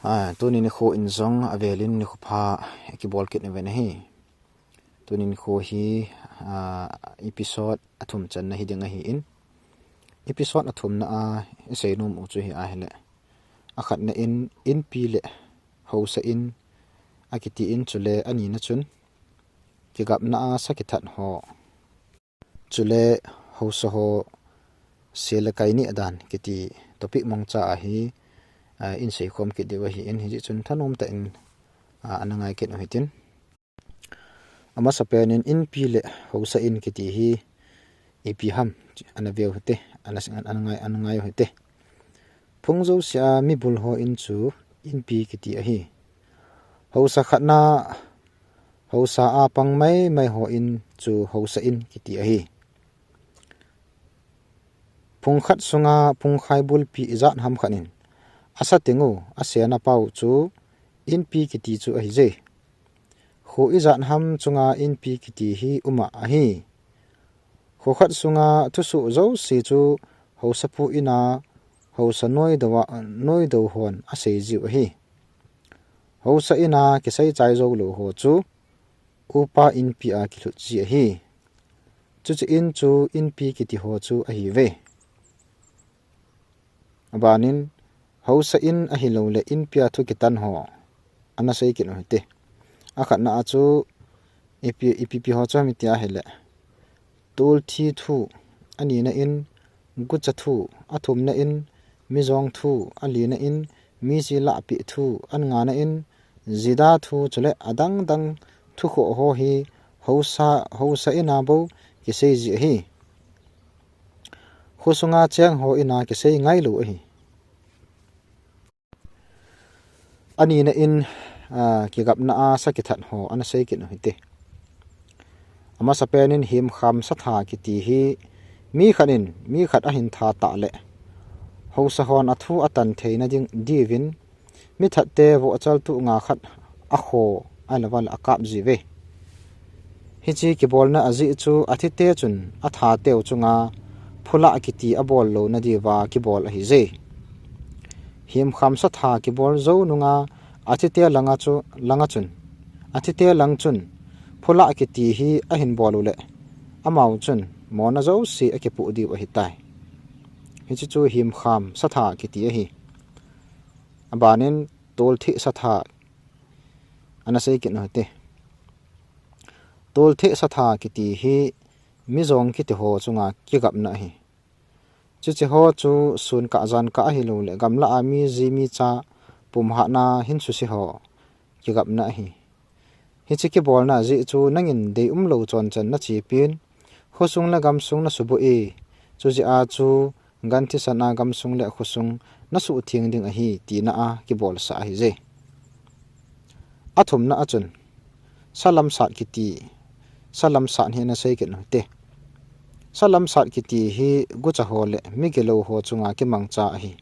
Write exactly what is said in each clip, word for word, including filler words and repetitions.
A, tuni nikho in jong avelin nikho pha kibol kit nauvin ahi. Tuni nikho hi, a, episode athum channa hiding ahin. Episode athumna a isei nom u chu hi ahile, akhatna in, inpi le hausa in akiti in, chule anina chun kigapna a sa kithat ho, chule hausa ho sel le kai neh dan kiti topic mongcha ahi, a, insei khom kit diu ahin, hijeh chun thanom tah in, a, ana ngai kit u hitin. Amasapen in inpi le hausa in kiti hi ipi ham ana veu hite, ana, ana ngai, ana ngai u hite. Phung jousea mibul ho in chu inpi kiti ahi. Hausa khatna, hausa a pang maimai ho in chu hausa in kiti ahi. Phung khat sunga phungkhai bulpi ijat ham khat in asa teng u, asena pau chu inpi kiti chu ahije. Kho ijat ham chunga inpi kiti hi uma ahi. Kho khat sunga thusoh jouse chu hausapu ina hausa noidou a, noidou hon asei jiu ahi. Hausa ina kisei chai jou lou ho chu upa inpi a kilhut ji ahi. Chuche in chu inpi kiti ho chu ahiuve. Abanin, hausa in ahilouleh inpi a thu kitan ho ana sei kit u hite. Akhatna a chu ipi, ipi, ipi ho chu ham iti ahile, tolthi thu, anina in gucha thu, athumna in mijong thu, alina in miji lahpeh thu, angana in jida thu, chule adang dang thu khoh ho hi hausa, hausa ina bou kisei ji ahi. Khosunga cheng ho ina kisei ngailou ahi. Anina in, a, kigapna a sa kithat ho ana sei kit u hite. Amasapen in himkham satha kiti hi mi khat in mi khat ahin that tah le, hausa hon athu atan theina ding diuvin, mi that te vohchal tuh nga khat akho, ahilou le akap jiuve. Hiche kibolna ajeh chu athi te chun atha teu chunga phulah kiti abol louna diuva kibol ahije. Himkham satha kibol jou nunga athi te langa chu, langa chun, athi te lang chun phulah kiti hi ahin bol u le, amau chun mona jouse akipoh diu ahitai. Hiche chu himkham satha kiti ahi. Abanin toltheh satha ana sei kit u hite. Toltheh satha kiti hi mijong kiti ho chunga kigapna ahi. Chuche ho chu sun kah jan kah ahilou le gamlah a miji micha pumhatna hin suse ho kigapna ahi. Hiche kibolna ajeh chu nangin deium lou chon chan nachepin, khosung le gamsung nasuboh e, chujeh a chu gan thisan a gamsung le khosung nasuhtheng ding ahi tina a kibolsa ahije. Athumna a chun, salamsat kiti, salamsat hi ana sei kit u hite. Salamsat kiti hi gucha ho le migilou ho chunga kimangcha ahi.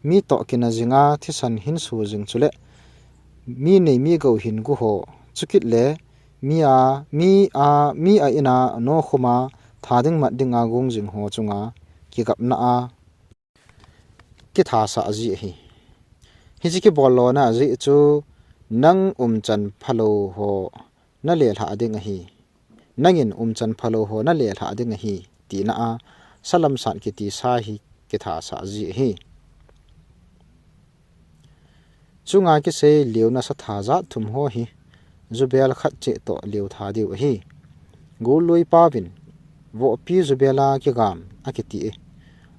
Mi toh kina jinga thisan hin su jing chule mi nei mi gou hin gu ho, chukit le mi a, mi a, mi a ina nokhum a tha ding mat dinga gung jing ho chunga kigapna a kithasah ji ahi. Hiche kibol lona ajeh chu nang umchan phalou ho nalelhah ding ahi. Nangin umchan phalou ho nalelhah ding ahi, tina a salamsat kiti sa hi kithasah ji ahi. Chunga kisei leuna satha jat thum ho hi jubel khat cheh toh leu tha diu ahi. Gollui paovin, vohpi jubel a kigam akiti e.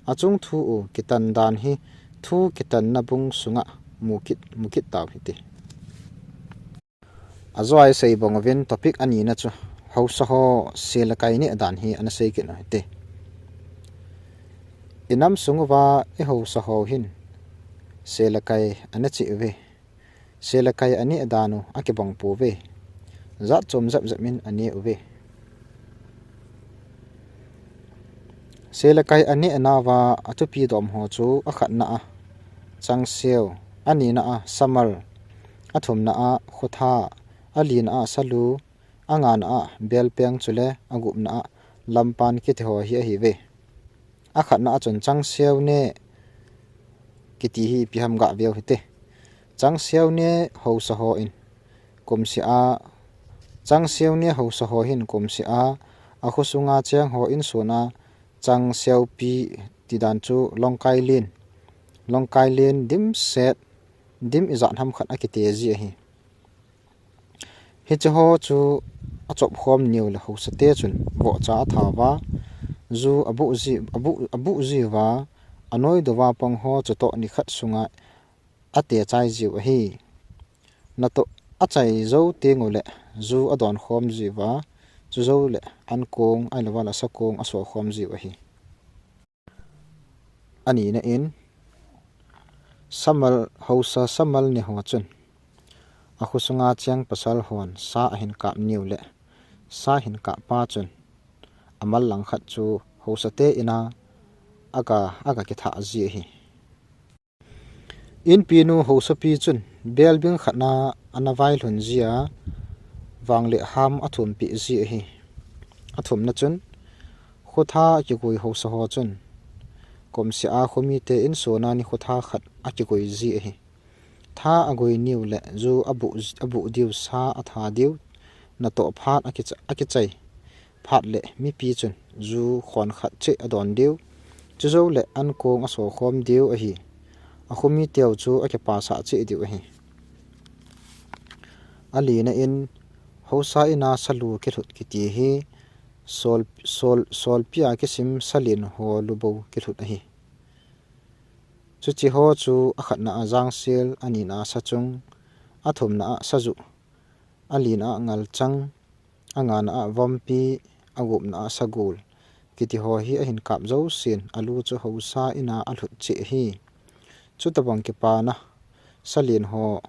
Achung thu u kitan dan hi thu kitanna bung sunga mu kit, mu kit tau hite. Ajoa isei bang uvin topic anina chu, hausa ho sel le kai neh dan hi ana sei kit u hite. Inam sung uva ihausa ho hin sel le kai ana cheh uve. Sel le kai aneh dan u akibang pouve. Jat chom jep jep in aneh uve. Sel le kai aneh nauva athupi dom ho chu akhatna a changseu, anina a samal, athumna a khotha, alina a salu, angana a belpeng chule agupna a lampan kiti ho hi ahiuve. Akhatna a chun changseu neh kiti hi ipi ham gah veu hite. Changsiau ne hausa ho in kumsia, Changsiau ne hausa ho hin kumsia, akhosunga cheng ho insuna Changsiaupi tidan chu Longkailin, Longkailin dimset, dim ijat ham khat akite ji ahi. Hiche ho chu achop khom niu le hausate chun vohcha athauva, ju abuh ji, abuh, abuh jiuva, anoidouva pang ho chutoh nikhat sunga atechai jiu ahi. Natoh achai jou tengule ju adon khom jiuva, chujou le ankong, ahilouva le sakong aso khom jiu ahi. Anina in, samal, hausa samal ne ho chun akhosunga cheng pasal hon sa ahin kap niu le, sa hin kap pa chun amal langkhat chu hausate ina aga, aga kitha ji ahi. Inpinu hausapi chun belbing khatna ana vailhun jia, vang le ham athumpi ji ahi. Athumna chun, khotha akigui hausa ho chun kumsia khomite insuna ni khotha khat akigui ji ahi. Tha agui niu le ju abuh, abuh diu, sa atha diu, natoh phat akicha-, akichai phat le mipi chun ju khon khat cheh adon diu, chujou le ankong aso khom diu ahi. Akhomiteu chu akipasah cheh diu ahi. Alina in, hausa ina salu kilhut kiti hi sol, sol, solpia kisim salin ho lubou kilhut ahi. Chuche ho chu akhatna a Jangsil, anina a Sachung, athumna a Sajuh, alina a Ngalchang, angana a Vompi, agupna a Sagul kiti ho hi ahin kap jousen, alu chu hausa ina alhut cheh ahi. Chutabang kipana salin ho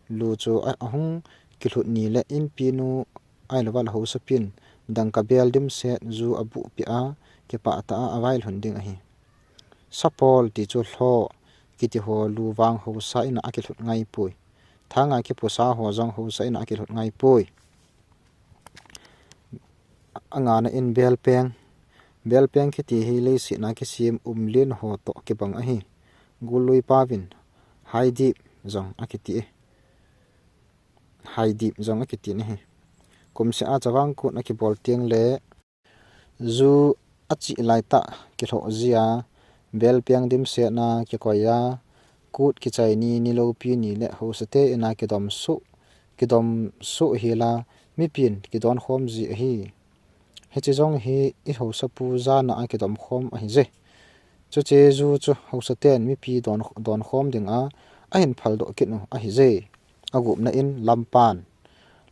lu chu a, ahung kilhut ni le inpinu ahilouva le hausapin dangka bel dimset ju abuhpi a, kipah tah a availhun ding ahi. Sapol ti chu lho kiti ho lu vang hausa ina akilhut ngaipoi. Thanga kipusa ho jong hausa ina akilhut ngaipoi. Angana in belpeng. Belpeng kiti hi leiset a kisim umlen ho toh kibang ahi. Gullui paovin haidip jong akiti e. Haidip jong akiti ahi. Kumsia chavang kut akibol teng le ju achih laitah kilhoh jia, belpeng dimset na kikoi a, kut kichai ni, niloupi ni le hausate ina kidom suh, kidom suh hila, mipin kidon khom ji ahi. Hiche jong hi i hausapu jana a kidom khom ahi je. Chuche ju chu hausaten mipi don, don khom dinga ahin phaldoh kit u ahi je. Agupna in lampan.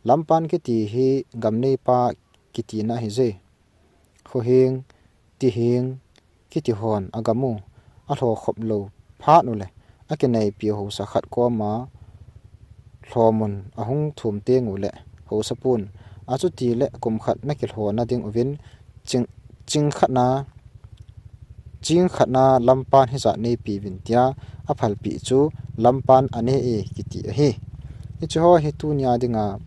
Lampan kiti hi gamneipa kitina ahi je. Khohing, tihing, kiti hon agam u, alho khop lou phat u le, akinaipi hausa khat koma lhomun ahung thum teng u le, hausapun, achuti le kum khat nakilhona ding uvin, ching, ching khatna, ching khatna lampan hijat neipi uvin tia aphalpi chu lampan ane e kiti ahi. Hiche ho hi tunia dinga